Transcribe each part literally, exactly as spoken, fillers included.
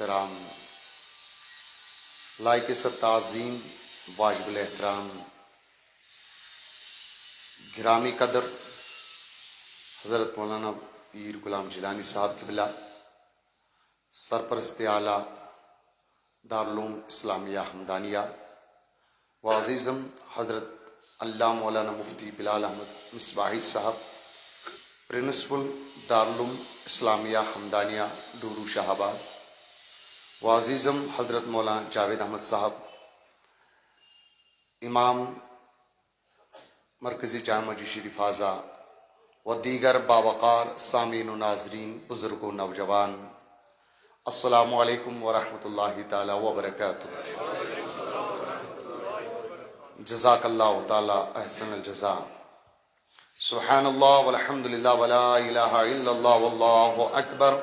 احترام، لائق سر تعظیم، واجب الاحترام، گرامی قدر حضرت مولانا پیر غلام جیلانی صاحب قبلہ، سرپرست اعلیٰ دارالعلوم اسلامیہ حمدانیہ، و عزیزم حضرت علامہ مولانا مفتی بلال احمد مصباحی صاحب، پرنسپل دارالعلوم اسلامیہ حمدانیہ ڈورو شاہ آباد، و عزیزم حضرت مولانا جاوید احمد صاحب، امام مرکزی جامع مسجد شریف ہازا، و دیگر باوقار سامعین و ناظرین، بزرگ و نوجوان، السلام علیکم ورحمۃ اللہ تعالی وبرکاتہ۔ جزاک اللہ تعالی احسن الجزا۔ سبحان اللہ والحمد للہ ولا الہ الا اللہ واللہ اکبر،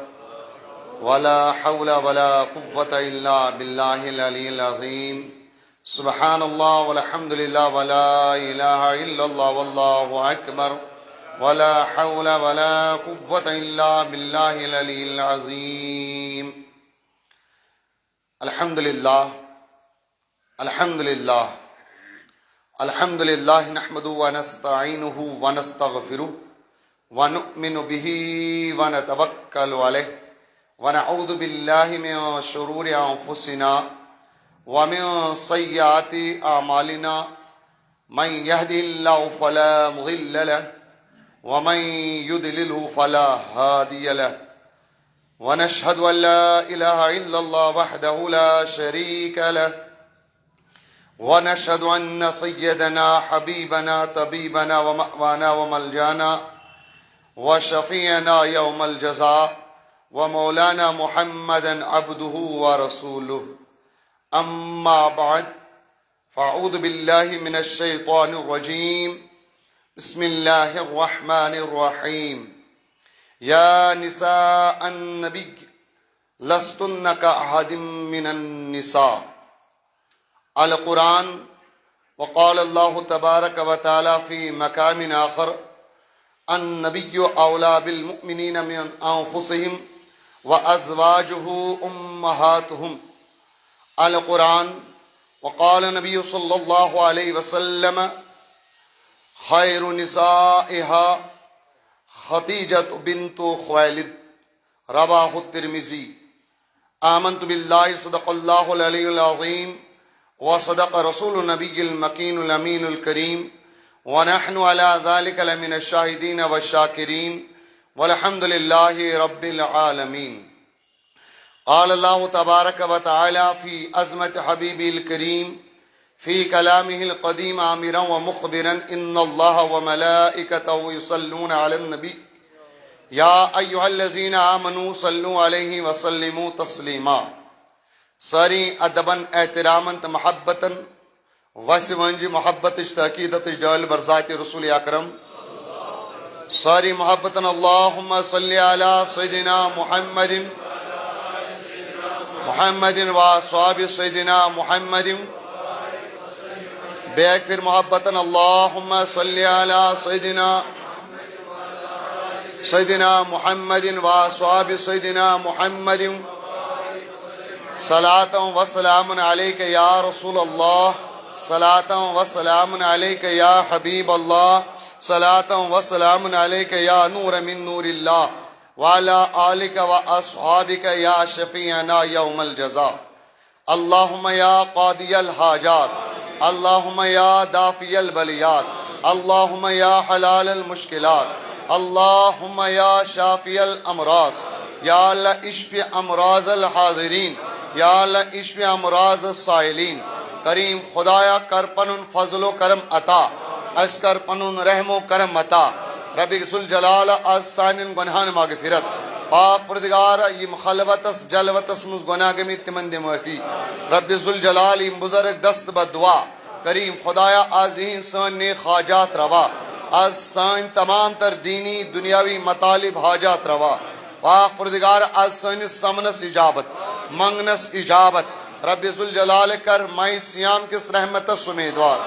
ولا حول ولا قوة الا باللہ العلی العظیم۔ سبحان اللہ والحمد للہ ولا الہ الا اللہ واللہ اکبر، ولا حول ولا قوة الا باللہ العلی العظیم۔ الحمد للہ، الحمد للہ، الحمد للہ، نحمده ونستعینه ونستغفره ونؤمن به ونتوکل علیه ونعوذ بالله من شرور انفسنا ومن سیئات اعمالنا، من يهده الله فلا مضل له ومن يضلله فلا هادي له، ونشهد أن لا إله إلا الله وحده لا شريك له، ونشهد أن سيدنا حبيبنا طبيبنا ومأوانا وملجانا وشفيعنا يوم الجزاء ومولانا محمدا عبده ورسوله. أما بعد، فأعوذ بالله من الشيطان الرجيم. بسم الله الرحمن الرحيم. يا نساء النبي لستن كأحد من النساء. القرآن. وقال الله تبارك وتعالى في مقام آخر: النبي أولى بالمؤمنين من أنفسهم وأزواجه أمهاتهم. القرآن. وقال النبي صلى الله عليه وسلم: خير نسائها خديجة بنت خويلد. رواه الترمذي. آمنت بالله، صدق الله العلي العظيم، وصدق رسول النبي المكين الأمين الكريم، ونحن على ذلك لمن الشاهدين والشاكرين، والحمد لله رب العالمين. قال الله تبارك وتعالى في عظمة حبيبه الكريم في كلامه القديم آمرا ومخبرا: إن الله وملائكته يصلون على النبي يا أيها الذين آمنوا صلوا عليه وسلموا تسليما. ساری ادبن، احترامن تہٕ محبتن وسہِ ونجہِ محبتٕچ تہٕ عقیدتٕچ ڈٲلۍ بر ذاتِ رسول اکرم۔ ساری محبتن اللهم صل على سيدنا محمد، محمد وأصحاب سيدنا محمد۔ بیٚیہِ اکہِ پھِرِ محبتن اللهم صل على سيدنا، سيدنا محمد وأصحاب سيدنا محمد۔ صلاة وسلام عليك يا رسول الله، صلاة وسلام عليك يا حبيب الله، صلاة وسلام عليك يا نور من نور الله، وعلى آلك وأصحابك يا شفيعنا يوم الجزاء. اللهم يا قاضي الحاجات، اللهم يا دافع البليات، اللهم يا حلال المشكلات، اللهم يا شافي الأمراض۔ یا اللہ، اشف امراض الحاضرین، یا اللہ، اشف امراض السائلین۔ کریم خدایا، کر پنُن فضل و کرم عطا، اسہِ کر پنُن رحم و کرم عطا۔ رب ذوالجلال، از سانٮ۪ن گۄنہن مغفرت۔ پاک پروردگار، یِم خلوتس جلوتس منٛز گۄناہ گٔمٕتۍ، تِمن دِ معٲفی۔ رب ذوالجلال، یِم بزرگ دست بدعا، کریم خدایا، از یِہنٛدۍ سٲنۍ نیک حاجات روا، از سٲنۍ تمام تر دینی دنیاوی مطالب حاجات روا۔ پاک پروردگار، از سٲنِس سمنس اجابت، منگنس اجابت۔ رب ذوالجلال، کر ماہِ صیام کِس رحمتس امیدوار،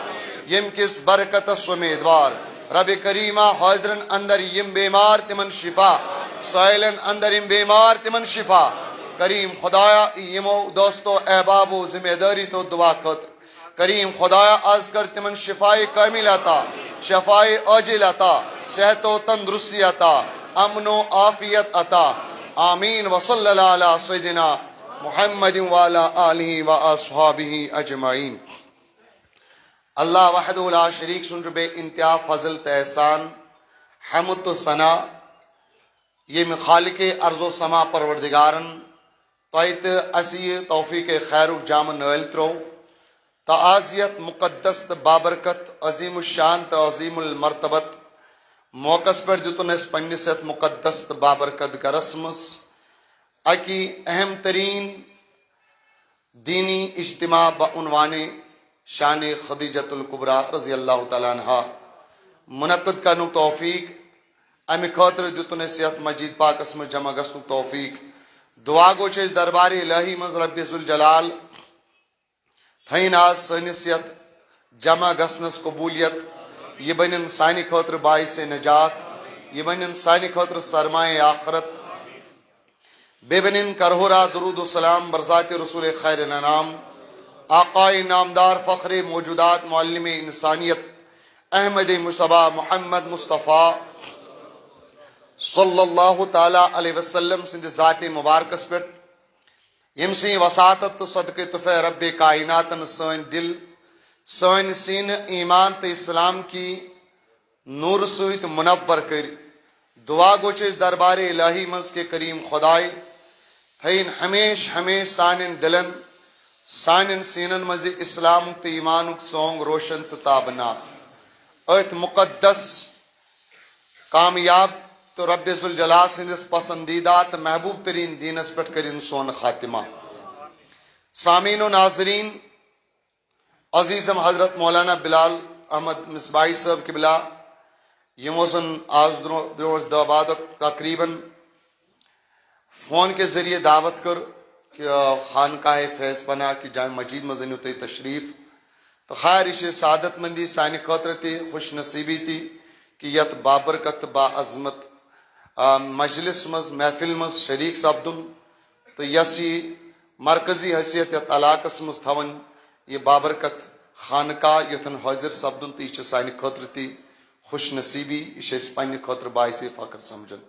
ییٚمہِ کِس برکتس امیدوار۔ رب کریمہ، حاضرن اندر یِم بیمار، تِمن شفا، سائلن اندر یِم بیمار، تِمن شفا۔ کریم خدایا، یِمو دوستو احبابو ذمہ دٲری تھٲو دعا خٲطرٕ۔ کریم خدایا، از کر تِمن شفای کامل عطا، شفای عاجل عطا، صحت و تندرستی عطا، امن و عافیت عطا۔ آمین۔ وصلی اللہ علی سیدنا محمد وعلی آلہ و اصحابہ اجمعین۔ اللہ وحدہ لا شریک سُنٛد چھُ بے انتہا فضل تہٕ احسان، حمد تہٕ ثنا، ییٚمہِ خالق ارض و سما پروردگارن تۄہہِ تہٕ اسہِ یہِ توفیق خیرُک جامہٕ نٲلۍ ترٛوو تہٕ آز یتھ مقدس تہٕ بابرکت، عظیم الشان تہٕ عظیم المرتبت موقعس پٮ۪ٹھ دیُتُن اسہِ پننِس یتھ مقدس تہٕ بابرکت گرس منٛز اکی اہم ترین دینی اجتماع بعنوان شان خدیجۃ الکبریٰ رضی اللہ تعالیٰ عنہا منعقد کرنُک توفیق۔ امہِ خٲطرٕ دیُتُن اسہِ یتھ مسجد پاکس منٛز جمع گژھنُک توفیق۔ دعا گو چھِ أسۍ دربار الہی منٛز رب ذوالجلال تھٲیِن آز سٲنِس یتھ جمع گژھنس قبولیت۔ یہِ بنن سانہِ خٲطرٕ باعث نجات، یہِ بنن سانہِ خٲطرٕ سرمایہ آخرت۔ بیٚیہِ بنن کرہو را درود و سلام برذات رسول خیر الانام، آقائے نامدار فخر موجودات معلم انسانیت احمد مصطفیٰ محمد مصطفیٰ صلی اللہ تعالیٰ علیہ وسلم سٕنٛدِ ذاتِ مبارکس پٮ۪ٹھ، ییٚمہِ سٕنٛدِ وساطت تہٕ صدقہٕ طفیل رب کائناتن سٲنۍ دل، سٲنۍ سیٖنہٕ ایمان تہٕ اسلام کی نور سۭتۍ منور کٔرۍ۔ دعا گو چھِ أسۍ دربار الہی منٛز کہ کریم خداے تھٲیِن ہمیشہٕ ہمیشہٕ سانٮ۪ن دلن، سانٮ۪ن سیٖنن منٛز یہِ اسلامُک تہٕ ایمانُک ژونگ روشن تہٕ تابناک۔ أتھۍ مقدس، کامیاب تہٕ رب ذوالجلال سٕنٛدِس پسندیدہ تہٕ محبوب ترین دینس پٮ۪ٹھ کٔرِن سون خاتمہ۔ سامعین و ناظرین، عزیزم حضرت مولانا بلال احمد مصباحی صٲب قبلہ، یِمو زن آز درو-، برونٛٹھ دہ بعدک تقریباً فون کے ذریعے دعوت کٔر کہ خانقاہ فیض پناہ کہ جامع مسجد منٛز أنِو تُہۍ تشریف۔ تہٕ خیر، یہِ چھِ سعادت مندی سانہِ خٲطرٕ تہِ، خوش نصیبی تہِ کہ یتھ بابرکت تہٕ باعظمت، آ، مجلس منٛز، محفل منٛز شریک سپدُن۔ تہٕ یۄس یہِ مرکزی حیثیت یتھ علاقس منٛز تھاوٕنۍ، یہِ بابرکت خانقاہ یوٚتھن حٲضِر سپدُن، تہٕ یہِ چھِ سانہِ خٲطرٕ تہِ خوش نصیبی، یہِ چھِ أسۍ پننہِ خٲطرٕ باعث فخر سمجھان۔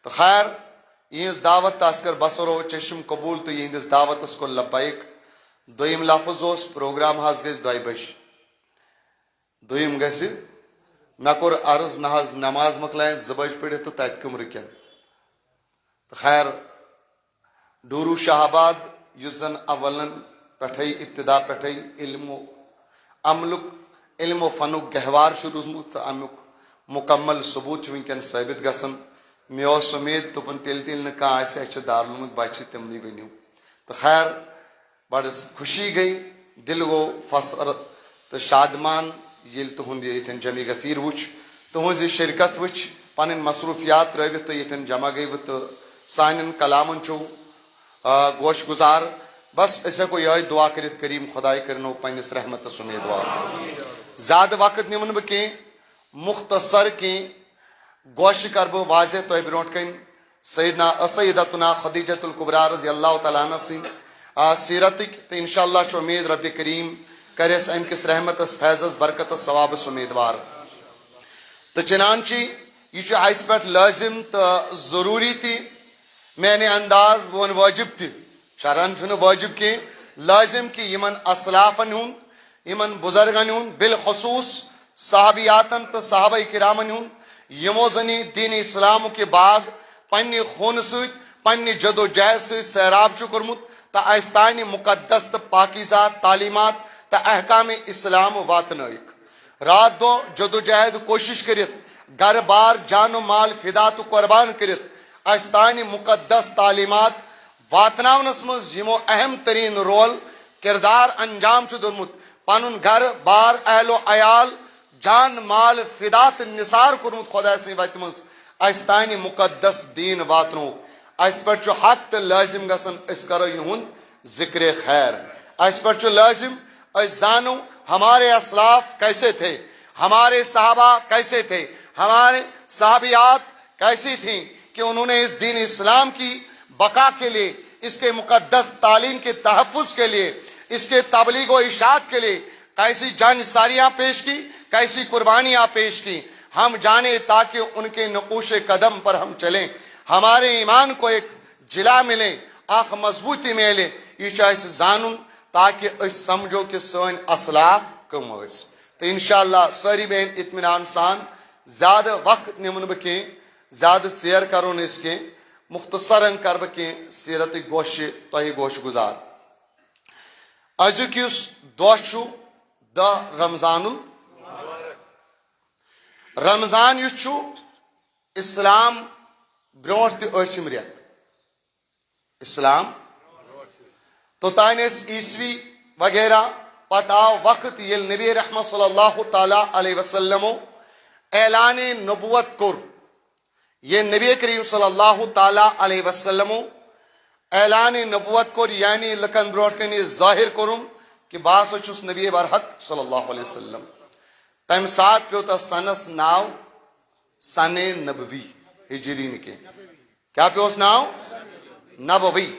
تہٕ خیر، یِہٕنٛز دعوت تہٕ اَسہِ کٔر بصر و چشم قبوٗل تہٕ یِہٕنٛدِس دعوتس کوٚر لبیک۔ دوٚیِم لفظ اوس، پروگرام حظ گژھِ دۄیہِ بجہِ۔ دوٚیِم گژھِ، مےٚ کوٚر عرض، نہ حظ، نماز مۄکلایَن زٕ بجہِ پٔرِتھ تہٕ تَتہِ کٕم رُکن۔ تہٕ خیر، ڈورو شاہ آباد، یُس زن اولن پٮ۪ٹھے، ابتدا پٮ۪ٹھے علم و عملُک، علم و فنُک گہوار چھُ روٗزمُت تہٕ امیُک مکمل ثبوت چھُ وٕنکیٚن ثٲبت گژھان۔ مےٚ اوس اُمید، دوٚپُن، تیٚلہِ، تیٚلہِ نہٕ کانٛہہ آسہِ، اَسہِ چھِ دارالعلومٕکۍ بچہِ، تِمنٕے ؤنِو۔ تہٕ خیر، بڑٕ خوشی گٔے، دل گوٚو فخر تہٕ شادمان، ییٚلہِ تُہُنٛد یہِ ییٚتٮ۪ن جمع غفیر وُچھ، تُہٕنٛز یہِ شرکت وُچھ، پنٕنۍ مصروفیات ترٲوِتھ تُہۍ ییٚتٮ۪ن جمع گٔیوٕ تہٕ سانٮ۪ن کلامن چھُو، آ، گوش گزار۔ بس، أسۍ ہٮ۪کو یِہوٚے دعا کٔرِتھ، کریم خداے کٔرِنو پننِس رحمتس اُمیدوار۔ زیادٕ وقت نِمہٕ نہٕ بہٕ کینٛہہ، مختصر کینٛہہ گوشہِ کرٕ بہٕ واضح تۄہہِ برونٛٹھ کنہِ۔ سیدنا، سیدتنا خدیجۃ الکبریٰ رضی اللہ تعالیٰ عنہ سٕنٛدۍ، آ، سیرتٕکۍ، تہٕ انشاءاللہ چھُ اُمید رب کریم کرِ اَسہِ اَمہِ کِس رحمتس، فیضس، برکتس، ثوابس اُمیدوار۔ تہٕ چنانچہ یہِ چھُ اَسہِ پٮ۪ٹھ لٲزم تہٕ ضروٗری تہِ، میانہِ انداز، بہٕ وَنہٕ وٲجب تہِ، شرعن چھُنہٕ وٲجب کینٛہہ، لٲزم کہِ یِمن اسلافن ہُنٛد، یِمن بزرگن ہُنٛد، بالخصوص صحابیاتن تہٕ صحابہ کرامن ہُنٛد، یِمو زن یہِ دین اسلامُک یہِ باغ پننہِ خوٗنہٕ سۭتۍ، پننہِ جدوجہد سۭتۍ سیراب چھُ کوٚرمُت تہٕ اَسہِ تانۍ مقدس تہٕ پاکیزہ تعلیمات تہٕ احکام اسلام واتنٲیِکھ۔ راتھ دۄہ جدوجہد، کوٗشش کٔرِتھ، گرٕ بار، جان و مال فدا تہٕ قربان کٔرِتھ اَسہِ تانۍ مقدس تعلیمات واتناونس منٛز یِمو اہم ترین رول، کردار انجام چھُ دیُتمُت، پنُن گرٕ بار، اہل و عیال، جان مال فدا تہٕ نثار کوٚرمُت خۄداے سٕنٛدِ وتہِ منٛز اَسہِ تانۍ مقدس دین واتنووُکھ۔ اَسہِ پٮ۪ٹھ چھُ حق تہٕ لٲزم گژھان أسۍ کرو یِہُنٛد ذکر خیر۔ اَسہِ پٮ۪ٹھ چھُ لٲزم أسۍ زانو ہمارے اسلاف کیسے تھے، ہمارے صحابہ کیسے تھے، ہمارے صحابیات کیسی تھیں کہ انہوں نے اس دین اسلام کی بقا کے لیے اس کے مقدس تعلیم کے تحفظ کے لیے، اس کے تبلیغ و اشاعت کے لیے کیسی جان ساریاں پیش کی، کیسی قربانیاں پیش کی، ہم جانیں تاکہ ان کے نقوش قدم پر ہم چلیں، ہمارے ایمان کو ایک جلا ملے، اکھ مضبوطی میلے۔ یہ چھُ اسہِ زانُن تاکہ أسۍ سمجھو کہ سٲنۍ اسلاف کم ٲسۍ۔ تہٕ انشاءاللہ سٲری بیٚہن اطمینان سان، زیادٕ وقت نِمہٕ نہٕ بہٕ کینٛہہ، زیادٕ ژیر کرو نہٕ أسۍ کینٛہہ، مختصرن کرٕ بہٕ کینٛہہ سیرتٕکۍ گوشہِ تۄہہِ گوش گزار۔ أزیُک یُس دۄہ چھُ، دَہ رمضان ال-، رمضان یُس چھُ، اسلام برونٛٹھ تہِ ٲسِم رٮ۪تھ۔ اسلام توٚتانۍ ٲسۍ عیسوی وغیرہ، پتہٕ آو وقت ییٚلہِ نبی رحمت صلی اللہ تعالیٰ علیہ وسلمو اعلان نبوت کوٚر۔ ییٚلہِ نبی کریم صلی اللہ تعالیٰ علیہ وسلمو اعلان نبوت کوٚر، یعنی لُکن برونٛٹھ کنہِ ظٲہر کوٚرُن کہ بہٕ ہسا چھُس نبی برحق صلی اللہ علیہ وسلم، تمہِ ساتہٕ پیوٚو تتھ سنس ناو سنِ نبوی، ہجری نہٕ کینٛہہ۔ کیٛاہ پیوس ناو؟ نبوی۔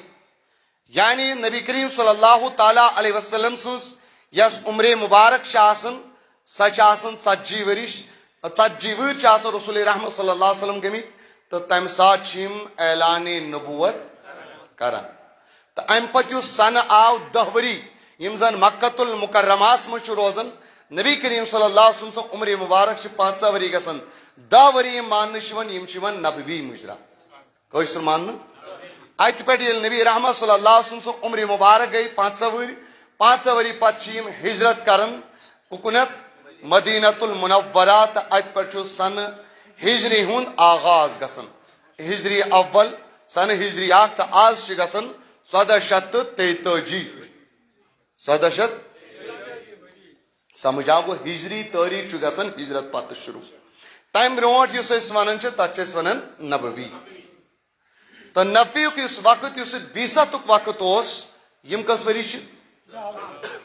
یعنی نبی کریم صلی اللہ تعالیٰ علیہ وسلم سٕنٛز یۄس عمر مبارک چھِ آسان، سۄ چھِ آسان ژتجی ؤرِش، ژتجی وُہٕرۍ چھِ آسان رسول رحمت صلی اللہ علیہ وسلم گٔمٕتۍ، تہٕ تمہِ ساتہٕ چھِ یِم اعلان نبوت کران۔ تہٕ امہِ پتہٕ یُس سنہٕ آو دَہ ؤری، یِم زن مکہ المکرمہس منٛز چھِ روزان، نبی کریم صلی اللہ علیہ وسلم سٕنٛز عمر مبارک چھِ پنٛژاہ ؤری گژھان، دَہ ؤری یِم ماننہٕ چھِ یِوان، یِم چھِ یِوان نبوی مُجرا۔ کٲشُر ماننہٕ۔ اتہِ پٮ۪ٹھ ییٚلہِ نبی رحمت صلی اللہ علیہ وسلم سٕنٛز عمر مبارک گٔے پنٛژاہ ؤری، پنٛژاہ ؤری پتہٕ چھِ یِم ہجرت کران۔ کُکنتھ؟ مدینہ المنورہ، تہٕ اتہِ پٮ۪ٹھ چھُ سنہٕ ہجری ہُنٛد آغاز گژھان۔ ہجری اول، سنہٕ ہجری اکھ، تہٕ آز چھِ گژھان ژۄدہ شیٚتھ تہٕ تیتٲجی۔ ژۄدہ شیٚتھ۔ سمجھ آو؟ گوٚو ہجری تٲریخ چھُ گژھان ہجرت پتہٕ شروع۔ تمہِ برونٛٹھ یُس أسۍ ونان چھِ، تتھ چھِ أسۍ ونان نبوی۔ تہٕ نبویُک یُس وقت، یُس بعثتُک وقت اوس، یِم کٔژ ؤری چھِ؟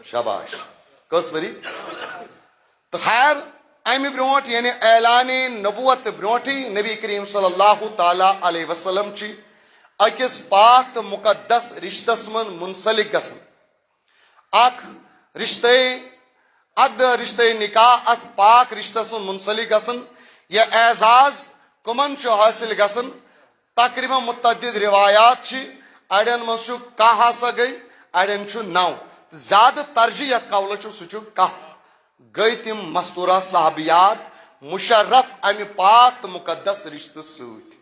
شاباش۔ کٔژ ؤری؟ تہٕ خیر، امہِ برونٛٹھ، یعنی اعلان نبوت برونٛٹھٕے نبی کریم صلی اللہ تعالیٰ علیہ وسلم چھِ أکِس پاک تہٕ مقدس رشتس منٛز منسلک گژھان۔ اکھ رشتے، اکھ دہ رشتے نکاح، اتھ پاک رشتس منٛز منسلک گژھان۔ یہ اعزاز کمن چھُ حٲصِل گژھان؟ تقریباً متعدد روایات چھِ، اڑٮ۪ن منٛز چھُ کاہ ہسا گٔے، اڑٮ۪ن چھُ نو۔ زیادٕ ترجیح یتھ قولس چھُ، سُہ چھُ کاہ۔ گٔے تِم مستورہ صحابیات مشرف امہِ پاک تہٕ مقدس رشتہٕ سۭتۍ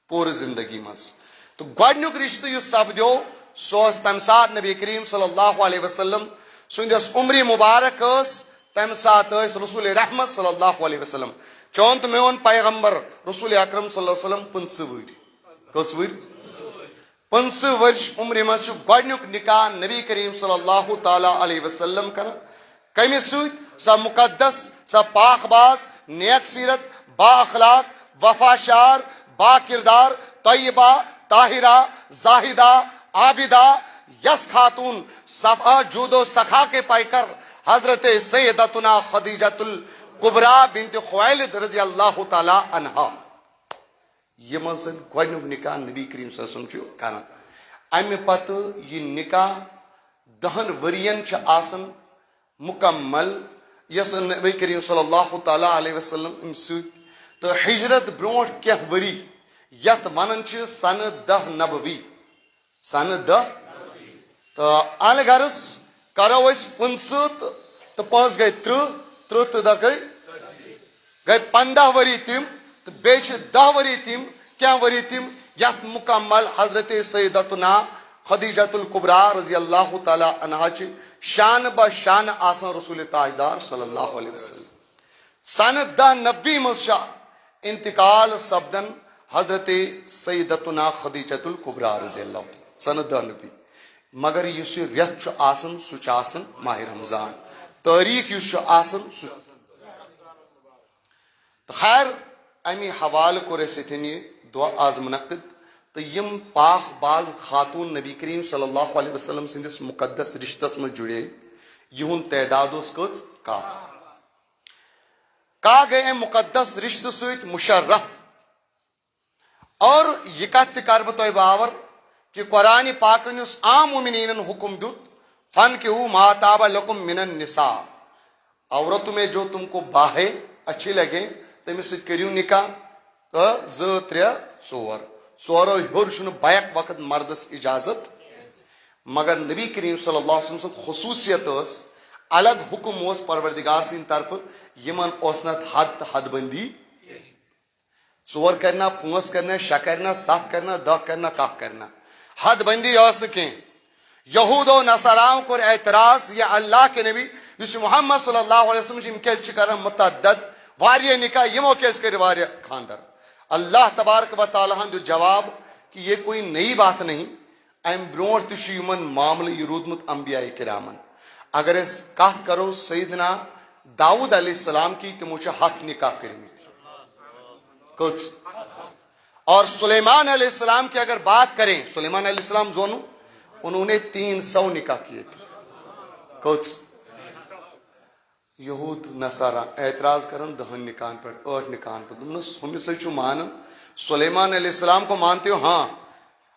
پوٗرٕ زندگی منٛز۔ تہٕ گۄڈٕنیُک رشتہٕ یُس سپدیو، سُہ اوس تمہِ ساتہٕ نبی کریم صلی اللہ علیہ وسلم سٕنٛدِس عمری مبارک ٲس، تمہِ ساتہٕ ٲسۍ رسول رحمت صلی اللہ علیہ وسلم، چون تہٕ میون پیغمبر رسول اکرم صلی اللہ علیہ وسلم پٕنٛژٕہ وُہٕرۍ۔ کٔژ وُہٕرۍ؟ پٕنٛژٕہ ؤرِش عمرِ منٛز چھُ گۄڈٕنیُک نکاح نبی کریم صلی اللہ تعالیٰ علیہ وسلم کران۔ کمہِ سۭتۍ؟ سۄ مقدس، سۄ پاک باز، نیک سیرت، با اخلاق، وفا شعار، با کردار، طیبہ، طاہرہ، زاہدہ، عابدہ، یس خاتون صفا جود و سخا کے پیکر حضرت سیدتنا خدیجۃ الکبریٰ بنت خویلد رضی اللہ تعالیٰ عنہا۔ یِمن سۭتۍ گۄڈٕنیُک نکاح نبی کریم صلی اللہ علیہ وسلم چھُ کران۔ امہِ پتہٕ یہِ نکاح دہن ؤرین چھُ آسان مکمل، یۄس نبی کریم صلی اللہ تعالیٰ علیہ وسلم أمۍ سۭتۍ، تہٕ ہجرت برونٛٹھ کینٛہہ ؤری، یتھ ونان چھِ سنہٕ دہ نبوی، سنہٕ دہ۔ تہٕ الغرض کرو أسۍ پٕنٛژٕہ تہٕ، تہٕ پانٛژھ گٔے ترٕٛہ، ترٕٛہ تہٕ دہ گٔے، گٔے پنٛداہ ؤری تِم، تہٕ بیٚیہِ چھِ دہ ؤری تِم، کینٛہہ ؤری تِم، یتھ مکمل حضرت سیدتنا خدیجۃ الکبریٰ رضی اللہ تعالیٰ عنہا چھِ شانہٕ بہ شانہٕ آسان رسول تاجدار صلی اللہ علیہ وسلم۔ سنہٕ دہ نبوی منٛز چھُ انتقال سپدان حضرت سیدتنا خدیجۃ الکبریٰ رضی اللہ عنہا، سنہٕ دہ نبوی۔ مگر یُس یہِ رٮ۪تھ چھُ آسان، سُہ چھُ آسان ماہ رمضان۔ تٲریخ یُس چھُ آسان، سُہ۔ تہٕ خیر، امی حوالہٕ کوٚر اَسہِ ییٚتٮ۪ن یہِ دۄہ آز منعقد۔ تہٕ یِم پاک باز خاتون نبی کریم صلی اللہ علیہ وسلم سٕنٛدِس مقدس رشتس منٛز جُڑے، یِہُنٛد تعداد اوس کٔژ؟ کاہ۔ کاہ گٔے اَمہِ مقدس رشتہٕ سۭتۍ مشرف۔ اور یہِ کتھ تہِ کرٕ بہٕ تۄہہِ باور کہ قرآن پاکن یُس عام مومنینن حکم دیُت، "فانکحوا ما طاب لکم من النساء"، عورتوں میں جو تم کو بھائے، اچھی لگیں، تٔمِس سۭتۍ کٔرِو نکاح۔ تہٕ زٕ، ترٛےٚ، ژور، ژورو ہیوٚر چھُنہٕ بیک وقت مردس اجازت۔ مگر نبی کریم صلی اللہ علیہ وسلم سٕنٛز خصوصیت ٲس الگ، حکم اوس پروردگار سٕنٛدِ طرفہٕ، یِمن اوس نہٕ حد تہٕ حد بندی۔ ژور کرنا، پانٛژھ کرنا، شےٚ کرنا، ستھ کرنا، دہ کرنا، کاہ کرنا۔ حد بندی ٲس نہٕ کینٛہہ۔ یہود و نصاراہو کوٚر اعتراض، "یہ اللہ کے نبی، یُس یہِ محمد صلی اللہ علیہ وسلم چھُ، یِم کیازِ چھِ کران متعدد، واریاہ نکاح، یِمو کیازِ کٔرۍ واریاہ خاندر؟" اللہ تبارک و تعالیٰ ہن دیُت جواب کہ یہ کوئی نئی بات نہیں، امہِ برونٛٹھ تہِ چھُ یِمن معاملہٕ یہِ روٗدمُت انبیاء کرامن۔ اگر أسۍ کتھ کرو سیدنا داؤد علیہ السلام کی، تِمو چھِ ہتھ نکاح کٔرمٕتۍ۔ کٔژ؟ اور سلیمان علیہ السلام کی اگر بات کریں، سلیمان علیہ السلام زونو، انہوں نے تین سو نکاح کیے تھے۔ کٔژ؟ یہود نصارہ اعتراض کرن دہن نکاحن پہ، ٲٹھ نکاحن پہ۔ دوٚپنس، "ہُمِس ہے چھُ مانان، سلیمان علیہ السلام کو مانتے ہو؟" "ہاں۔"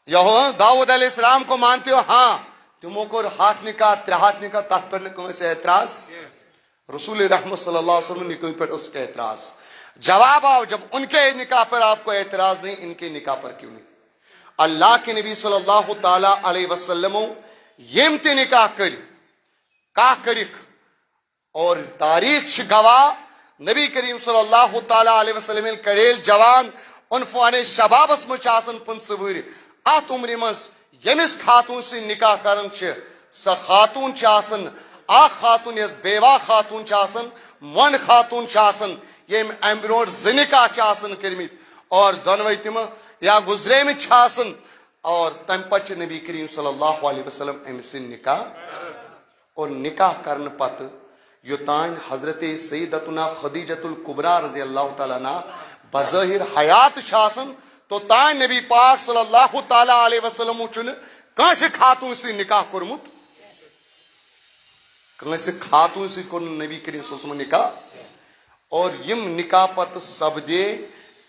"یہو داؤد علیہ السلام کو مانتے ہو؟" "ہاں۔" تِمو کوٚر ہتھ نکاح، ترٛےٚ ہتھ نکاح، تتھ پٮ۪ٹھ نہٕ کٲنٛسہِ اعتراض۔ رسول رحمت صلی اللہ علیہ وسلم نکاح پر اس کا اعتراض۔ جواب آؤ، جب ان کے نکاح پر آپ کو اعتراض نہیں، ان کے نکاح پر کیوں نہیں؟ اللہ کے نبی صلی اللہ تعالیٰ علیہ وسلم یِم تہِ نکاح کٔرۍ، کاہ کٔرِکھ، اور تاریخ چھِ گواہ، نبی کریم صلی اللہ تعالیٰ علیہ وسلم ییٚلہِ کڑیل جوان، عنفوان شبابس منٛز چھِ آسان پٕنٛژٕ وُہٕرۍ، اتھ عمرِ منٛز ییٚمِس خاتون سۭتۍ نکاح کران چھِ، سۄ خاتون چھِ آسان، اکھ خاتون یۄس بیوہ خاتون چھِ آسان، مۄنڈ خاتون چھِ آسان، ییٚمۍ امہِ برونٛٹھ زٕ نکاح چھِ آسان کٔرمٕتۍ اور دۄنوَے تِم یا گُزریمٕتۍ چھِ آسان، اور تمہِ پتہٕ چھِ نبی کریم صلی اللہ علیہ وسلم أمِس سۭتۍ نکاح۔ اور نکاح کرنہٕ پتہٕ یوٚتام حضرت سیدتنا خدیجۃ الکبریٰ رضی اللہ تعالیٰ عنہا بظاہر حیات چھِ آسان، توٚتام نبی پاک صلی اللہ تعالیٰ علیہ وسلم چھُنہٕ کٲنٛسہِ خاتون سۭتۍ نکاح کوٚرمُت، کٲنٛسہِ خاتون سۭتۍ کوٚر نہٕ نبی کریم صلی اللہ علیہ وسلم نکاح۔ اور یِم نکاح پتہٕ سپدے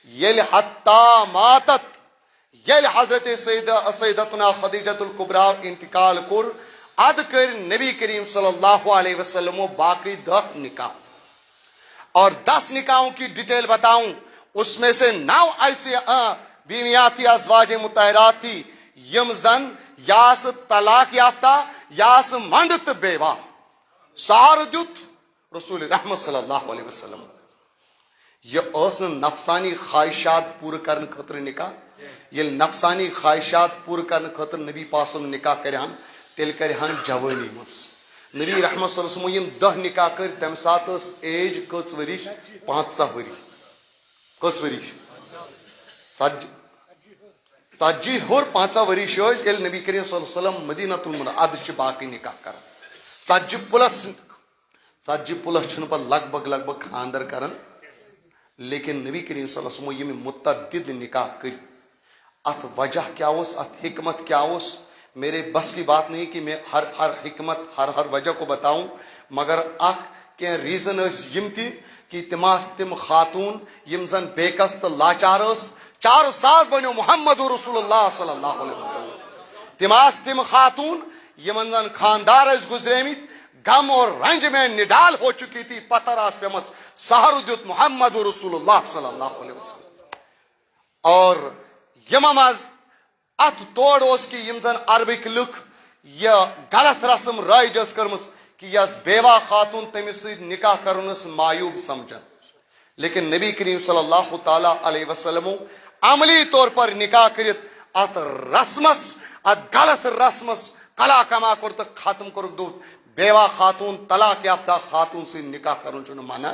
ییٚلہِ حتیٰ ماتت، ییٚلہِ حضرت سید، سیدتنا خدیجۃ الکبریٰ انتقال کوٚر، ادٕ کٔرۍ نبی کریم صلی اللہ علیہ وسلمو باقٕے دہ نکاح۔ اور دس نکاحوں کی ڈیٹیل بتاؤں، اس میں سے نو ایسی، آ، بیویاں تھی، ازواج مطہرات تھی، یِم زن یا آسہٕ طلاق یافتہ، یا آسہٕ مۄنڈٕ تہٕ بیوہ۔ سہارٕ دیُت رسول رحمت صلی اللہ علیہ وسلم۔ یہِ ٲس نہٕ نفسانی خواہشات پوٗرٕ کرنہٕ خٲطرٕ نکاح۔ ییٚلہِ نفسانی خواہشات پوٗرٕ کرنہٕ خٲطرٕ نبی پاک صلی اللہ علیہ وسلم نکاح کرِ ہن، تیٚلہِ کرِ ہن جوٲنی منٛز۔ نبی رحمت صلی اللہ علیہ وسلمو یِم دہ نکاح کٔرۍ، تمہِ ساتہٕ ٲس ایج کٔژ ؤری؟ پنٛژاہ ؤری۔ کٔژ ؤری؟ ژتجی۔ ژتجی ہیوٚر پنٛژاہ ؤری چھِ ٲسۍ، ییٚلہِ نبی کریم صلی اللہ علیہ وسلم مدینہ المنورہ، ادٕ چھِ باقٕے نکاح کران۔ ژتجی پلس، ژتجی پلس چھُنہٕ پتہٕ لگ بھگ، لگ بھگ خاندر کران۔ لیکن نبی کریم صلی اللہ علیہ وسلم یِم متعدد نکاح کٔرۍ، اتھ وجہ کیٛاہ اوس، اتھ حکمت کیٛاہ اوس؟ میرے بس کی بات نہیں کہ میں ہر، ہر حکمت، ہر، ہر وجہ کو بتاؤں، مگر اکھ کینٛہہ ریزن ٲسۍ یِم تہِ کہ تِم آسہٕ تِم خاتون یِم زن بے کس تہٕ لاچار ٲس۔ چار ساز بنیو محمد رسول اللہ صلی اللہ علیہ وسلم۔ تِم آسہٕ تِم خاتون یِمن زن خاندار ٲسۍ گُزریمٕتۍ، غم اور رنج میں نڈال ہو چکی تھی، پتھر آس پیمس، سہارٕ دیُت محمد رسول اللہ صلی اللہ علیہ وسلم۔ اور یِمن منٛز اتھ تورٕ اوس کہ یِم زن عربٕکۍ لُکھ یہِ غلط رسم رٲیِج ٲس کٔرمٕژ کہ یۄس بیوہ خاتون تٔمِس سۭتۍ نکاح کرُن ٲس معیوب سمجھان۔ لیکن نبی کریم صلی اللہ تعالیٰ علیہ وسلمو عملی طور پر نکاح کٔرِتھ اتھ رسمس، اتھ غلط رسمس قلع کما کوٚر تہٕ ختم کوٚرُکھ، دوٚپ، بیوہ خاتون، طلاق یافتہ خاتون سۭتۍ نکاح کرُن چھُنہٕ منع۔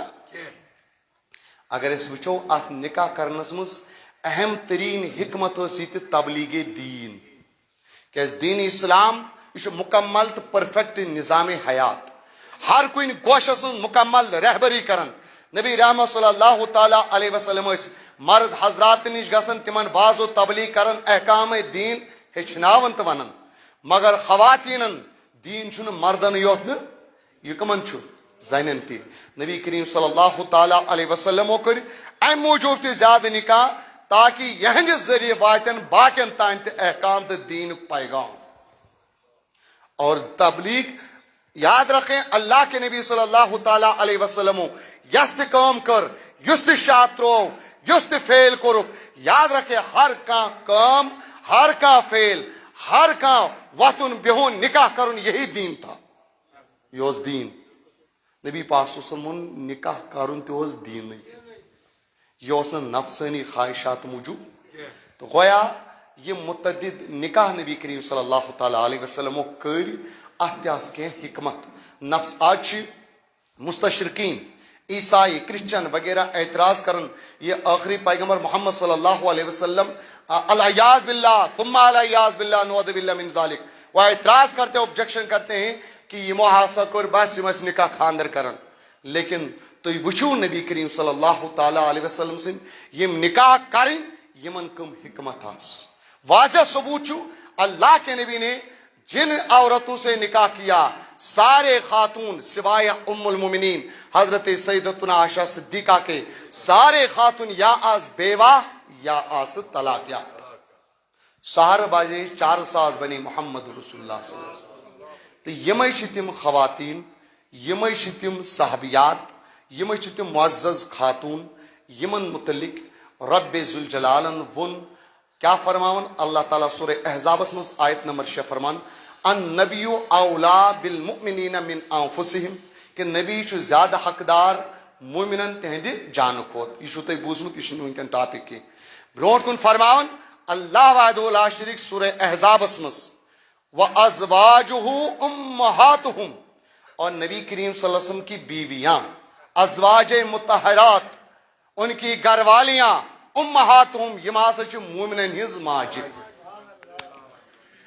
اگر أسۍ وٕچھو، اتھ نکاح کرنس منٛز اہم ترین حکمت ٲس یہِ تہِ تبلیغ دین، کیازِ دین اسلام یہِ چھُ مکمل تہٕ پرفیکٹ نظام حیات، ہر کُنہِ گوشس منٛز مکمل رہبری کران۔ نبی رحمت صلی اللہ تعالیٰ علیہ وسلم ٲسۍ مرد حضرات نِش گژھان، تِمن وعظ و تبلیغ کران، احکام دین ہیٚچھناوان تہٕ ونان، مگر خواتینن دین چھُنہٕ مردن یوت نہٕ، یہِ کمن چھُ؟ زنٮ۪ن تہِ۔ نبی کریم صلی اللہ تعالیٰ علیہ وسلمو کٔرۍ امہِ موٗجوٗب تہِ زیادٕ نکاح، تاکہ یہندِ ذریعہ واتن باقین تام تہِ احکام تہٕ دینُک پیغام۔ اور تبلیغ، یاد رکھیں، اللہ کے نبی صلی اللہ تعالیٰ علیہ وسلم یس تہِ کٲم کٔر، یُس تہِ شاہ ترٛوو، یُس تہِ فیل کوٚرُکھ، یاد رکھیں، ہر کانٛہہ کٲم، ہر کانٛہہ فیل، ہر کانٛہہ وۄتھُن بِہُن، نکاح کرُن، یہی دین تھا۔ یہِ اوس دین۔ نبی پاک صلی اللہ علیہ وسلم ووٚن، نکاح کرُن تہِ اوس دینٕے۔ یہِ اوس نہٕ نفسٲنی خواہشات موٗجوٗب۔ تہٕ گویا یہِ متعدد نکاح نبی کریم صلی اللہ تعالیٰ علیہ وسلمو کٔرۍ، اتھ تہِ آسہٕ کینٛہہ حکمت۔ نفس، آز چھِ مستشرقین، عیسائی، کرسچن وغیرہ اعتراض کران، یہ آخری پیغمبر محمد صلی اللہ علیہ وسلم، آ، العیاذ باللہ، ثم العیاذ باللہ، نعوذ باللہ من ذالک۔ وہ اعتراض کرتے، آبجیکشن کرتے ہیں کہ یمو ہسا کوٚر، بس، یِم ٲسۍ نکاح خاندر کران۔ لیکن تُہۍ وٕچھِو نبی کریم صلی اللہ تعالیٰ علیہ وسلم سٕنٛدۍ یِم نکاح کرٕنۍ، یِمن کم حکمت آسہٕ۔ واضح ثبوت چھُ، اللہ کے نبی نے جن عورتوں سے نکاح کیا، سارے خاتون سوائے ام المؤمنین حضرت سیدتنا عائشہ صدیقہ کے، سارے خاتون یا آسہٕ بیوہ یا آسہٕ طلاق یافتہ۔ سحر بجے چار ساز بنے محمد رسول اللہ صلی اللہ علیہ وسلم۔ تہٕ یِمے چھِ تِم خواتین، یِمے چھِ تِم صحابیات، یِمے چھِ تِم معزز خاتون، یِمن متعلق رب ذوالجلالن ووٚن، کیا فرماون اللہ تعالیٰ سورہ احزابس منٛز آیت نمبر شےٚ فرمان، النبی اولا بالمؤمنین من انفسہم، کہ نبی چھُ زیادٕ حقدار مومنن تہنٛدِ جانہٕ کھۄتہٕ۔ یہِ چھُو تۄہہِ بوٗزمُت، یہِ چھُنہٕ وٕنکیٚن ٹاپک کینٛہہ۔ برونٛٹھ کُن فرماون اللہ وحدہ لا شریک سورہ احزابس منٛز، وازواجہ امہاتہم، اور نبی کریم صلی اللہ علیہ وسلم کی بیویاں، ازواج مطہرات، ان کی گھر والیاں، امہاتہم، یِم ہسا چھِ مومنن ہٕنٛز ماجہِ۔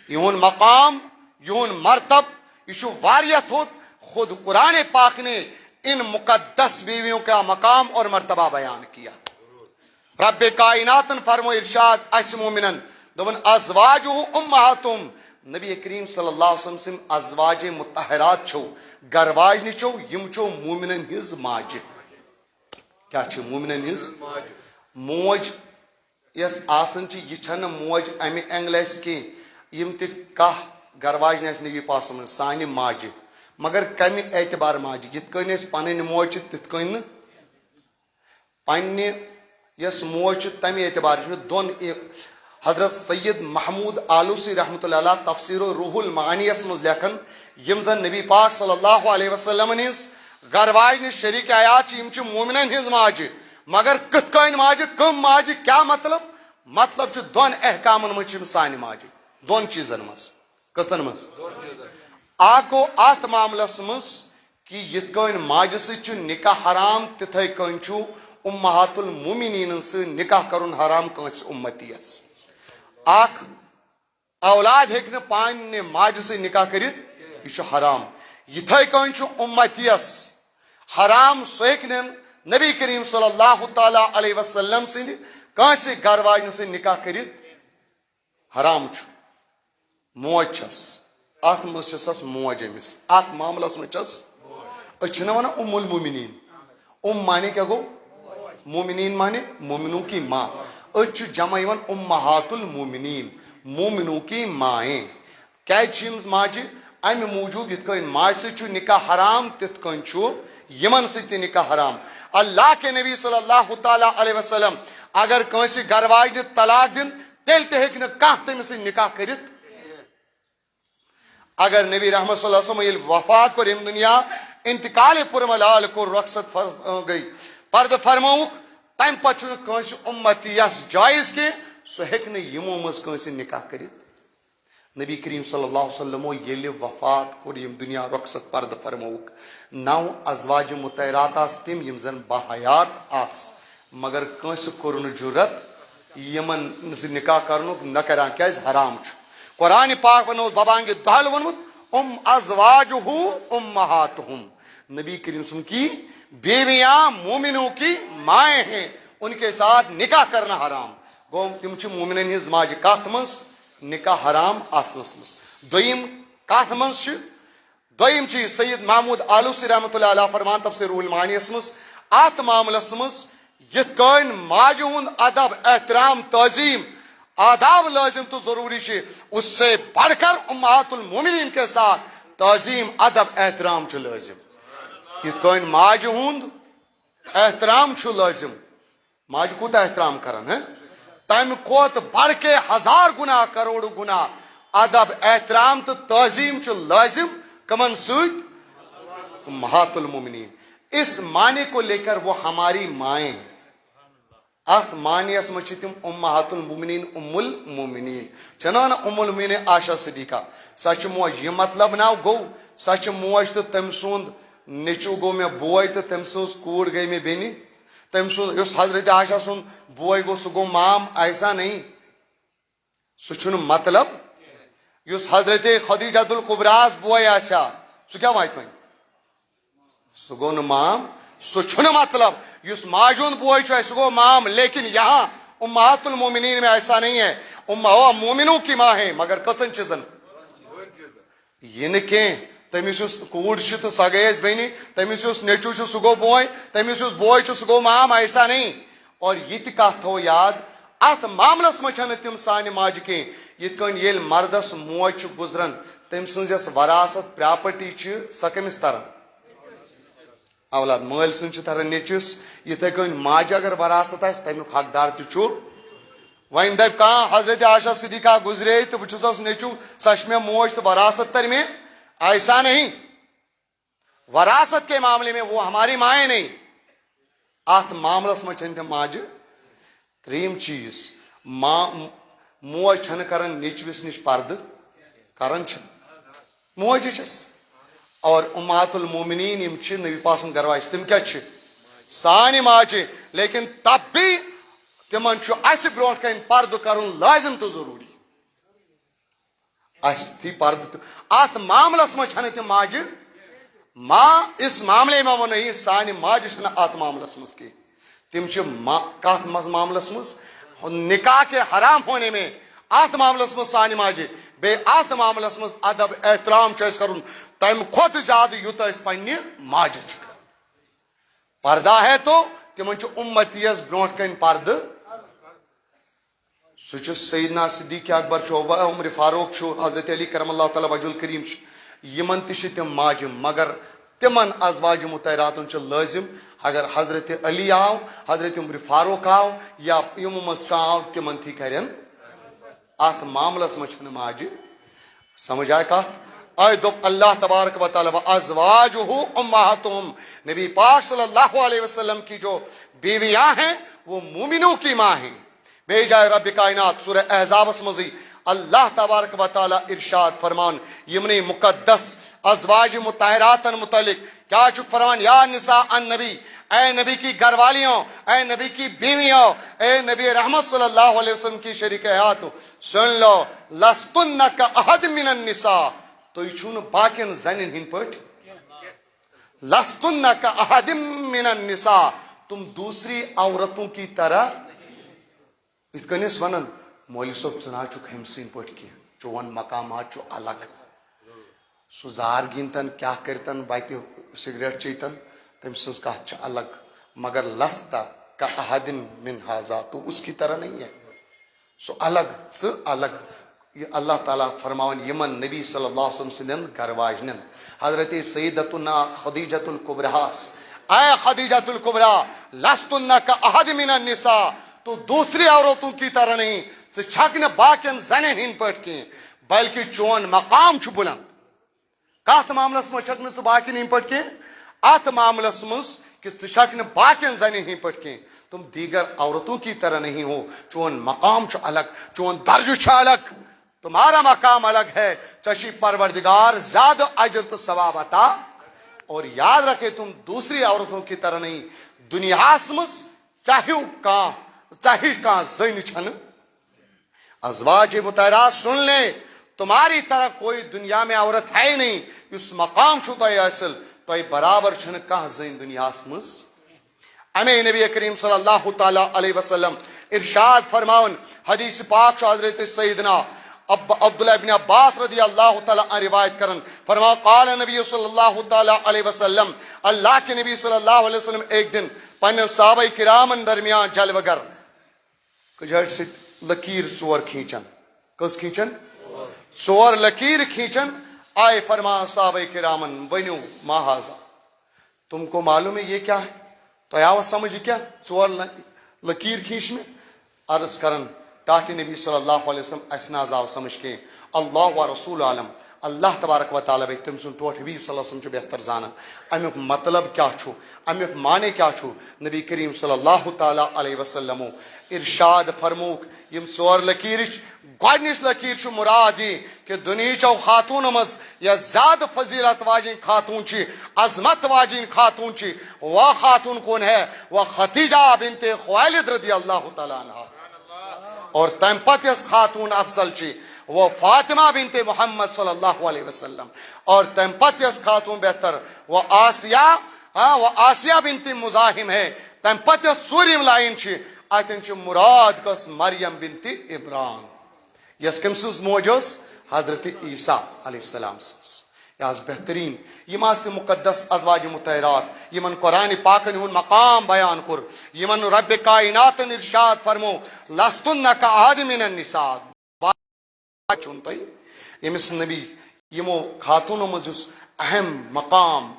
یِہُنٛد مقام، یِہُنٛد مرتب، یہِ چھُ واریاہ تھوٚد۔ خود قرآن پاک نے ان مقدس بیویوں کا مقام اور مرتبہ بیان کیا۔ رب کائناتن فرمو ارشاد اسہِ مومنن، دوٚپُن، ازواجہ امہاتہم، نبی کریم صلی اللہ علیہ وسلم سٕنٛدۍ ازواج مطہرات چھو، گھر واجنہِ چھو، یِم چھو مومنن ہٕنٛز ماجہِ۔ کیا چھِ مومنن ہٕنٛز؟ موج یۄس آسان چھِ، یہِ چھنہٕ موج امہِ اینگلہٕ اسہِ کینٛہہ، یِم تہِ کاہ گرواجنہِ آسہِ نبی پاک صلی اللہ علیہ وسلم سانہِ ماجہِ، مگر کمہِ اعتبار ماجہِ؟ یِتھ کٔنۍ أسۍ پنٕنۍ موج چھِ، تِتھ کٔنۍ نہٕ۔ پننہِ یۄس موج چھِ، تمہِ اعتبار چھُ دۄن ای-، حضرت سید محمود آلوسی رحمۃ اللہ علیہ تفسیر روح المعانی یس منٛز لیکھان، یِم زن نبی پاک صلی اللہ علیہ وسلم ہٕنٛز گرواجنہِ شریک حیات چھِ، یِم چھِ مومنن ہٕنٛز ماجہِ، مگر کِتھ کٔنۍ ماجہِ، کٕم ماجہِ، کیٛاہ مطلب؟ مطلب چھُ دۄن احکامن منٛز چھِ یِم سانہِ ماجہِ، دۄن چیٖزن منٛز۔ کٔژن منٛز؟ اکھ گوٚو اتھ معاملس منٛز کہِ یِتھ کٔنۍ ماجہِ سۭتۍ چھُ نکاح حرام، تِتھے کٔنۍ چھُ امہات المومنینن سۭتۍ نکاح کرُن حرام کٲنٛسہِ امتی یس۔ اکھ اولاد ہیٚکہِ نہٕ پننہِ ماجہِ سۭتۍ نکاح کٔرِتھ، یہِ چھُ حرام۔ یِتھے کٔنۍ چھُ امتیس حرام، سُہ ہیٚکہِ نہٕ نبی کریم صلی اللہ تعالیٰ علیہ وسلم سٕنٛدِ کٲنٛسہِ گرٕ واجنہِ سۭتۍ نکاح کٔرِتھ، حرام چھُ۔ موج چھس، اتھ منٛز چھسس موج أمِس، اتھ معاملس منٛز چھس، أسۍ چھِنہ ونان ام المومنین۔ ام معنی کیٛاہ گوٚو؟ مومنین معنی مومنوں کی ماں۔ أتھۍ چھُ جمع یِوان امہات المومنین، مومنوں کی مائیں۔ کیٛازِ چھِ یِم ماجہِ؟ امہِ موٗجوٗب یِتھ کٔنۍ ماجہِ سۭتۍ چھُ نکاح حرام، تِتھ کٔنۍ چھُ یِمن سۭتۍ تہِ نکاح حرام۔ اللہ کے نبی صلی اللہ تعالیٰ علیہ وسلم اگر کٲنٛسہِ گرٕ واجنہِ طلاق دِن، تیٚلہِ تہِ ہیٚکہِ نہٕ کانٛہہ تٔمِس سۭتۍ نکاح کٔرِتھ۔ اگر نبی رحمت صلی اللہ علیہ وسلم ییٚلہِ وفات کوٚر، ییٚمہِ دُنیا انتقال پُرملال کوٚر، رخصت فر-، گٔے، پردٕ فرمووُکھ، تمہِ پتہٕ چھُنہٕ کٲنٛسہِ امتی یس جایز کینٛہہ، سُہ ہیٚکہِ نہٕ یِمو منٛز کٲنٛسہِ نکاح کٔرِتھ۔ نبی کریم صلی اللہ علیہ وسلمو ییٚلہِ وفات کوٚر، ییٚمہِ دُنیا رخصت پردٕ فرمووُکھ، نو ازواج مطہرات آسہٕ تِم، یِم زن باحیات آسہٕ، مگر کٲنٛسہِ کوٚر نہٕ جُرت یِمن سۭتۍ نکاح کرنُک، نہ کران، کیٛازِ؟ حرام چھُ۔ قرآن پاک ونوس ببانگِ دہل ووٚنمُت، ام ازواجہ امہاتہم۔ نبی کریم سُنٛد کی بیویاں مومنوں کی مائیں ہیں، ان کے ساتھ نکاح کرنا حرام۔ گوٚو تِم چھِ مومنن ہٕنٛز ماجہِ۔ کتھ منٛز؟ نکاح حرام آسنس منٛز۔ دوٚیِم کتھ منٛز چھِ؟ دوٚیِم چیٖز، سید محمود آلوسی رحمۃ اللہ علیہ فرمان تفسیر روح المعانیس منٛز، اتھ معاملس منٛز یِتھ کٔنۍ ماجہِ ہُنٛد ادب، احترام، تعظیم، آداب لٲزم تہٕ ضروٗری چھِ، اس سے بڑھ کر امہات المومنین کے ساتھ تعظیم، ادب، احترام چھُ لٲزم۔ یِتھ کٔنۍ ماجہِ ہُنٛد احترام چھُ لٲزم، ماجہِ کوٗتاہ احترام کران، ہیں؟ تَمہِ کھۄتہٕ بڑھ کے ہزار گنا، کروڑوں گنا ادب، احترام تہٕ تعظیم چھُ لٲزم۔ کمن سۭتۍ؟ امہات المومنین۔ اس معنی کو لے کر وہ ہماری مائیں۔ اتھ معنیس منٛز چھِ تِم امہات المومنین، ام المومنین۔ چھنا ونان ام المومنین عائشہ صدیقہ؟ سۄ چھِ موج۔ یہِ مطلب نہ گوٚو سۄ چھِ موج تہٕ تٔمۍ سُنٛد نیٚچوٗ گوٚو مےٚ بوے تہٕ تٔمۍ سٕنٛز کوٗر گٔے مےٚ بیٚنہِ۔ تٔمۍ سُنٛد، یُس حضرت عائشہ سُنٛد بوے گوٚو، سُہ گوٚو مام؟ ایسا نہیں۔ سُہ چھُنہٕ مطلب۔ یُس حضرت خدیجہ الکبریٰ ہس بوے آسہِ ہا، سُہ کیٛاہ واتہِ وۄنۍ؟ سُہ گوٚو نہٕ مام۔ سُہ چھُنہٕ مطلب۔ یُس ماجہِ ہُنٛد بوے چھُ اَسہِ، سُہ گوٚو مام، لیکن یہاں امہات المومنین میں ایسا نہیں ہے۔ ام ہو مومنوں کی ماں ہے، مگر کٔژن چیٖزن؟ یہِ نہٕ کینٛہہ۔ تٔمِس یُس کوٗر چھِ تہٕ سۄ گٔیَس بیٚنہِ، تٔمِس یُس نیٚچوٗ چھُ سُہ گوٚو بوے، تٔمِس یُس بوے چھُ سُہ گوٚو مام، ایسا نہیں۔ اور یہِ تہِ کَتھ تھٲوو یاد، اَتھ معاملَس منٛز چھَنہٕ تِم سانہِ ماجہِ کینٛہہ۔ یِتھ کٔنۍ ییٚلہِ مردَس موج چھِ گُزران، تٔمۍ سٕنٛز یۄس وراثت، پراپرٹی چھِ، سۄ کٔمِس تَران؟ اولاد۔ مٲلۍ سٕنٛز چھِ تَران نیٚچوِس، یِتھَے کٔنۍ ماجہِ اگر وراثت آسہِ، تَمیُک حقدار تہِ چھُ۔ وۄنۍ دَپہِ کانٛہہ، حضرت عائشہ صدیقہ گُزرے تہٕ بہٕ چھُسَس نیٚچوٗ، سۄ چھِ مےٚ موج تہٕ وراثت تَرِ مےٚ؟ ایسا نہیں۔ وراثت کے معاملے میں وہ ہماری مائیں نہیں۔ اتھ معاملس منٛز چھنہٕ تِم ماجہِ۔ ترٛیٚیِم چیٖز، ما-، موج چھنہٕ کران نیٚچوِس نِش پردٕ، کران چھِ۔ موجہِ چھس۔ اور امہات المومنین یِم چھِ نبی پاک سٕنٛز گرواج، تِم کیٛاہ چھِ؟ سانہِ ماجہِ۔ لیکن تب بھی تِمن چھُ اسہِ برونٛٹھ کنہِ پردٕ کرُن لازم تہٕ ضروٗری۔ اسہِ تھی پردٕ تہٕ اتھ معاملس منٛز چھنہٕ تِم ماجہِ۔ ما اس معاملے میں وہ نہیں، سانہِ ماجہِ چھنہٕ اتھ معاملس منٛز کینٛہہ۔ تِم چھِ ما-، کتھ منٛز معاملس منٛز؟ نکاح کے حرام ہونے میں، اتھ معاملس منٛز سانہِ ماجہِ۔ بیٚیہِ اتھ معاملس منٛز ادب احترام چھُ اسہِ کرُن تمہِ کھۄتہٕ زیادٕ یوٗتاہ أسۍ پننہِ ماجہِ چھِ کران۔ پردہ ہے تو تِمن چھُ امتیس برونٛٹھ کنہِ پردٕ۔ سُہ چھُ سیدنا صدیق اکبر چھُ، ابو عمر فاروق چھُ، حضرت علی کرم اللہ تعالیٰ وجہ الکریم چھُ۔ یِمن تہِ چھِ تِم ماجہِ، مگر تِمن ازواج مطہراتن چھُ لٲزم، اگر حضرت علی آو، حضرت عمر فاروق آو یا یِمو منٛز کانٛہہ آو، تِمن تہِ کرن اتھ معاملس منٛز چھنہٕ ماجہِ۔ سمجھ آئے کتھ؟ آئے دوٚپ اللہ تبارک و تعالیٰ، "وازواجہ امہاتہم"، نبی پاک صلی اللہ علیہ وسلم کی جو بیویاں ہیں، وہ مومنوں کی ماں ہیں۔ بیٚیہِ جایہِ رب کائنات سورہ احزابس منٛزٕے اللہ تبارک و تعالیٰ ارشاد فرمان، یِمنٕے مقدس ازواج مطہراتن متعلق کیا چھُکھ فرمان؟ یا نساء النبی، اے نبی کی گھر والیوں، اے نبی کی بیویوں، اے نبی رحمت صلی اللہ علیہ وسلم کی شریک حیاتوں، سن لو، لستن کا احد من النساء، تُہۍ چھِو نہٕ باقین زنٮ۪ن ہٕنٛدۍ پٲٹھۍ۔ لستن کا احد من النساء، تم دوسری عورتوں کی طرح۔ یِتھ کٔنۍ أسۍ وَنان، "مولوی صٲب، ژٕ نہ حظ چھُکھ ہُمۍ سٕنٛدۍ پٲٹھۍ کینٛہہ، چون مقامات چھُ الگ۔" سُہ زار گِنٛدتن، کیٛاہ کٔرتن، وَتہِ سگریٹ چیٚتن، تٔمۍ سٕنٛز کتھ چھِ الگ۔ مگر لست کا احد من ہذا، تو اس کی طرح نہیں ہے۔ سُہ الگ، ژٕ الگ۔ یہِ اللہ تعالیٰ فرماوان یِمن نبی صلی اللہ علیہ وسلم سٕنٛدٮ۪ن گرٕ واجنٮ۪ن، حضرت سیدتنا خدیجۃ الکبریٰ ہس، "اے خدیجۃ الکبریٰ، لستن کا احد من النساء، تو دوسری عورتوں کی طرح نہیں، ژٕ چھکھ نہٕ باقین زنٮ۪ن ہٕنٛدۍ پٲٹھۍ کینٛہہ، بلکہ چون مقام چھُ بلند۔" کتھ معاملس منٛز چھکھ نہٕ ژٕ باقین ہٕنٛدۍ پٲٹھۍ کینٛہہ؟ اتھ معاملس منٛز کہِ ژٕ چھکھ نہٕ باقین زنٮ۪ن ہٕنٛدۍ پٲٹھۍ کینٛہہ، تم دیگر عورتوں کی طرح نہیں ہو، چون مقام چھُ الگ، چون درجہٕ چھُ الگ، تمہارا مقام الگ ہے، ژےٚ چھُے پروردگار زیادٕ اجر تہٕ ثواب عطا۔ اور یاد رکھے، تم دوسری عورتوں کی طرح نہیں، دنیاہس منٛز ژےٚ ہیوٗ کانٛہہ، ژےٚ ہِش کانٛہہ زٔنۍ چھنہٕ۔ ازواج مطہرات، سن لیں، تمہاری طرح کوئی دنیا میں عورت ہے ہی نہیں، یُس مقام چھُو تۄہہِ حٲصِل، تۄہہِ برابر چھنہٕ کانٛہہ زٔنۍ دنیاہس منٛز۔ امے نبی کریم صلی اللہ تعالیٰ علیہ وسلم ارشاد فرماون، حدیث پاک چھُ حضرت سیدنا اب عبداللہ ابن عباس رضی اللہ تعالیٰ عنہ روایت کران، فرمایا، قال نبی صلی اللہ تعالیٰ علیہ وسلم، اللہ کے نبی صلی اللہ علیہ وسلم ایک دن پنن صحابہ کرامن درمیان جلوہ گر کجھڑ سۭتۍ لکیر ژور کھینچان۔ کٔژ کھینچان؟ ژور لکیر کھینچان۔ آئے فرمان صحابہ کرامن، ؤنِو ما ھذا؟ تم کو معلوم ہے یہ کیا ہے؟ تۄہہِ آوا سمجھ یہِ کیٛاہ؟ ژور ل-، لکیر کھینچ مےٚ۔ عرض کران، ٹاٹھہِ نبی صلی اللہ علیہ وسلم، اسہِ نہ حظ آو سمجھ کینٛہہ۔ اللہ و رسول عالم، اللہ تبارک و تعالیٰ بیٚیہِ تٔمۍ سُنٛد ٹوٹھ حبیب صلی اللہ علیہ وسلم چھُ بہتر زانان۔ امیُک مطلب کیٛاہ چھُ؟ امیُک معنی کیٛاہ چھُ؟ نبی کریم صلی اللہ تعالیٰ علیہ وسلمو ارشاد فرمووُکھ، یِم ژور لکیٖرِ چھِ، گۄڈٕنِچ لکیٖر چھُ مُراد یہِ کہِ دُنیہٕچو خاتوٗنو منٛز یۄس زیادٕ فضیلت واجیٚنۍ خاتوٗن چھِ، عظمت واجیٚنۍ خاتوٗن چھِ، وہ خاتون کون ہے؟ وہ خدیجہ بنت خویلد رضی اللہ تعالیٰ عنہا۔ اور تمہِ پتہٕ یۄس خاتون افضل چھِ، وہ فاطمہ بنت محمد صلی اللہ علیہ وسلم۔ اور تمہِ پتہٕ یۄس خاتون بہتر، وہ آسیہ، ہاں، وہ آسیہ بنت مزاحم ہے۔ تمہِ پتہٕ یۄس ژوٗرِم لائن چھِ، اتٮ۪ن چھِ مُراد کۄس؟ مریم بنت عمران، یۄس کٔمۍ سٕنٛز موج ٲس؟ حضرت عیسیٰ علیہ السلام سٕنٛز۔ یہِ آسہٕ بہتریٖن، یِم آسہٕ تِم مقدس ازواج مطہرات، یِمن قرآن پاکن ہُنٛد مقام بیان کوٚر، یِمن رب کائناتن ارشاد فرمو، لستن کاحد من النساء۔ چھُنہٕ تۄہہِ ییٚمِس نبی یِمو خاتوٗنو منٛز یُس اہم مقام،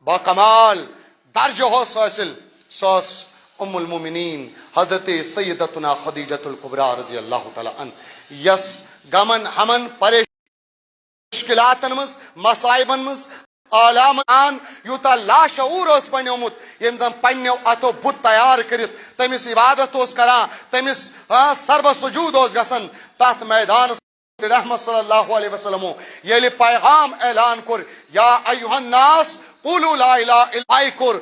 باکمال درجہ اوس حٲصِل، سۄ ٲس ام المومنین حضرت سیدتنا خدیجۃ الکبریٰ رضی اللہ تعالیٰ عنہ، یۄس غمن، ہمن، پریشانین، مشکلاتن منٛز، مصائبن منٛز، آلامن یوٗتاہ لاشعور اوس بنیومُت، ییٚمۍ زن پننیو اتھو بُت تیار کٔرِتھ تٔمِس عبادت اوس کران، تٔمِس، آ، سربہ سجود اوس گژھان، تتھ میدانس رحمت صلی اللہ علیہ وسلمو ییٚلہِ پیغام اعلان کوٚر، یا ایھا الناس قولوا لا الہ الا اللہ کوٚر،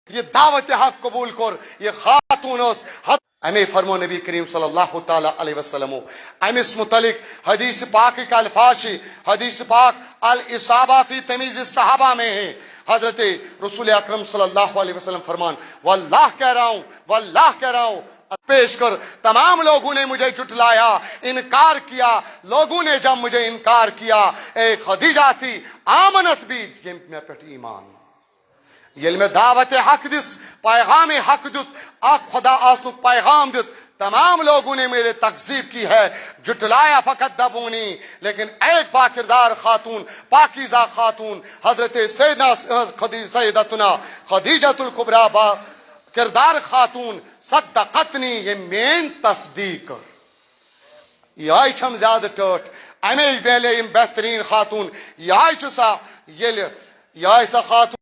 یہِ دعوت حق قبول کوٚر، یہِ خاتون ٲس حض-، امے فرمو نبی کریم صلی اللہ تعالیٰ علیہ وسلمو امس متعلق۔ حدیث پاکٕکۍ الفاظ چھِ، حدیث پاک الاصابہ فی تمیز الصحابہ میں ہے۔ حضرت رسول اکرم صلی اللہ علیہ وسلم فرمان، واللہ کہہ رہا ہوں، واللہ کہہ رہا ہوں، پیش کر، تمام لوگوں نے مجھے جھٹلایا، انکار کیا، لوگوں نے جب مجھے انکار کیا، اے خدیجہ تھی، آمنت بھی، ییٚمۍ مےٚ پٮ۪ٹھ ایمان۔ ییٚلہِ مےٚ دعوت حق دِژ، پیغام حق دیُت، اکھ خدا آسنُک پیغام دیُت، تمام لوگوں نے میری تکذیب کی ہے، جھٹلایا، فقط دبونی، لیکن ایک باکردار خاتون، پاکیزہ خاتون، حضرت سیدنا خدی-، سیدتنا خدیجۃ الکبریٰ با کردار خاتون، صدقتنی، ییٚمۍ میٲنۍ تصدیق کٔر۔ یہے چھم زیادٕ ٹٲٹھ، امے میلے یِم بہتریٖن خاتون۔ یہے چھُ سا، ییٚلہِ یہے سا خاتون